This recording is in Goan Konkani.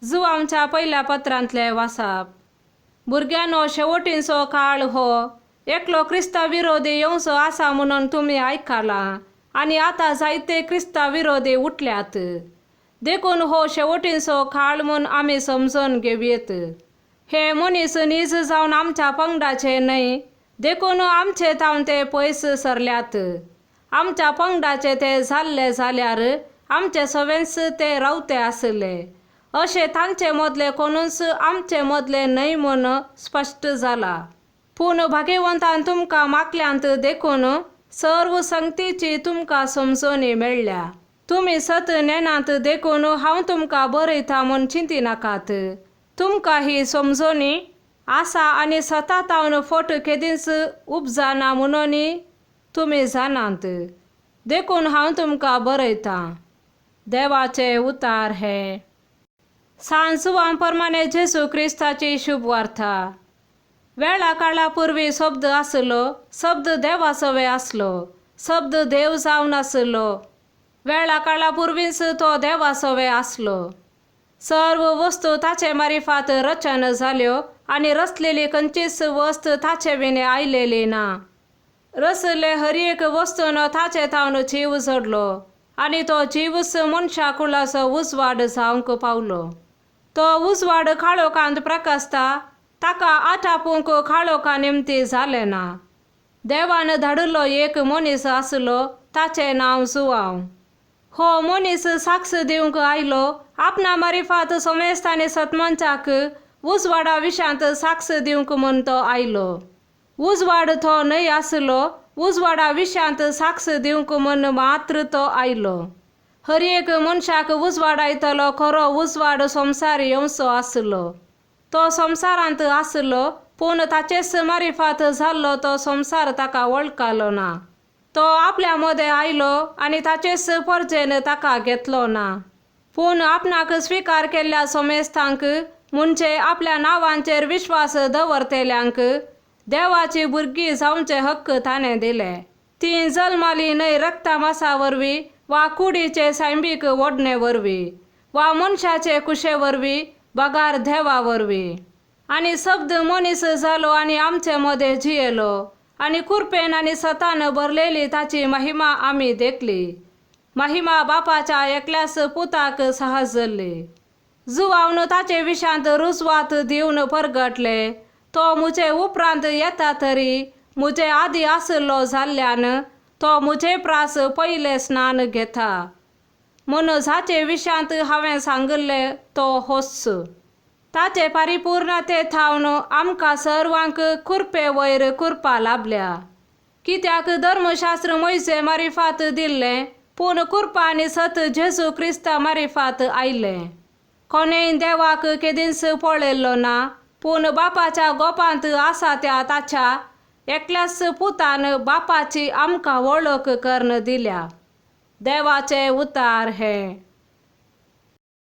जुवांच्या पयल्या पत्रांतले वासाप. भुरग्यांनो, शेवटींचो काळ हो. एकलो क्रिस्ता विरोधी येवचो आसा म्हणून तुमी आयकलां आनी आतां जायते क्रिस्ता विरोधी उठल्यात. देखून हो शेवटींचो काळ म्हूण आमी समजून घेवयेत. हे मनीस नीज जावन आमच्या पंगडाचे न्हय, देखून आमचे थावन ते पयस सरल्यात. आमच्या पंगडाचे ते जाल्ले जाल्यार आमचे सवेंच ते रावते आसले. अशें तांचे मदले कोणूच आमचे मदले न्हय म्हूण स्पश्ट जाला. पूण भाग्यवंतान तुमकां मागल्यांत, देखून सर्व संगतीची तुमकां समजणी मेळ्ळ्या. तुमी सत नेनात, देखून हांव तुमकां बरयता म्हूण चिंतिनाकात. तुमकां ही समजणी आसा आनी सता तावन फट केदींच उपजाना म्हणून तुमी जाणात, देखून हांव तुमकां बरयतां. देवाचे उतार हे. सान जुवां प्रमाणे जेजू क्रिस्ताची शुभ वार्ता. वेळा काळा पुर्वी शब्द आसलो, शब्द देवा सवे आसलो, शब्द देव जावन आसलो. वेळा काळा पुर्वीच तो देवा सवे आसलो. सर्व वस्तू ताचे मारिफात रचन जाल्यो आनी रचलेली खंयचीच वस्त ताचे विणे आयलेली ना. रसले हर एक वस्तून ताचे थावन जीव जोडलो आनी तो जीवच मनशा कुळाचो उजवाड जावंक पावलो. तो उजवाड काळोखांत प्रकाशता, ताका आटापूंक काळोखा निमती जालें ना. देवान धाडिल्लो एक मनीस आसलो, ताचें नांव जुवांव. हो मनीस साक्ष दिवंक आयलो, आपणा मारिफात समेस्त आनी सतमंचाक उजवाडा विशांत साक्ष दिवंक म्हूण तो आयलो. उजवाड तो न्हय आसलो, उजवाडा विशांत साक्ष दिवंक म्हूण मात्र तो आयलो. हर एक मनशाक उजवाडायतलो खरो उजवाड संवसार येवचो आसलो. तो संवसारांत आसलो, पूण ताचेच मारिफात जाल्लो तो संवसार ताका वळखलो ना. तो आपल्या मदें आयलो आनी ताचेच परजेन ताका घेतलो ना. पूण आपणाक स्विकार केल्ल्या समेस्तांक, म्हणजे आपल्या नांवांचेर विश्वास दवरतल्यांक, देवाची भुरगीं जावचे हक्क ताणें दिले. ती जल्माली न्हय रक्ता मासा वरवीं वा कुडीचे सायबीक ओडणे वरवीं वा मनशाचे कुशे वरवीं, बगार देवा वरवीं. आनी शब्द मनीस जालो आनी आमचे मदें जियेलो आनी कुरपेन आनी सतान भरलेली ताची महिमा आमी देखली, महिमा बापाच्या एकल्याच पुताक सहज जाल्ली. जुवावन ताचे विशांत रुजवात दिवन परगटले, तो म्हजे उपरांत येता तरी म्हजे आदी आशिल्लो जाल्ल्यान तो म्हजे प्रास पयले स्नान घेता. म्हूण जाचे विशांत हांवें सांगिल्लें तो होच. ताचे परिपूर्णते थावन आमकां सर्वांक कुरपे वयर कुरपा लाभल्या. कित्याक धर्मशास्त्र मोयजे मारिफात दिल्लें, पूण कुरपा आनी सत जेजू क्रिस्ता मारिफात आयलें. कोणेय देवाक केदींच पळयल्लो ना, पूण बापाच्या गोपांत आसा त्या ताच्या एकल्याच पुतान बापाची आमकां वळख करून दिल्या. देवाचे उतार हे.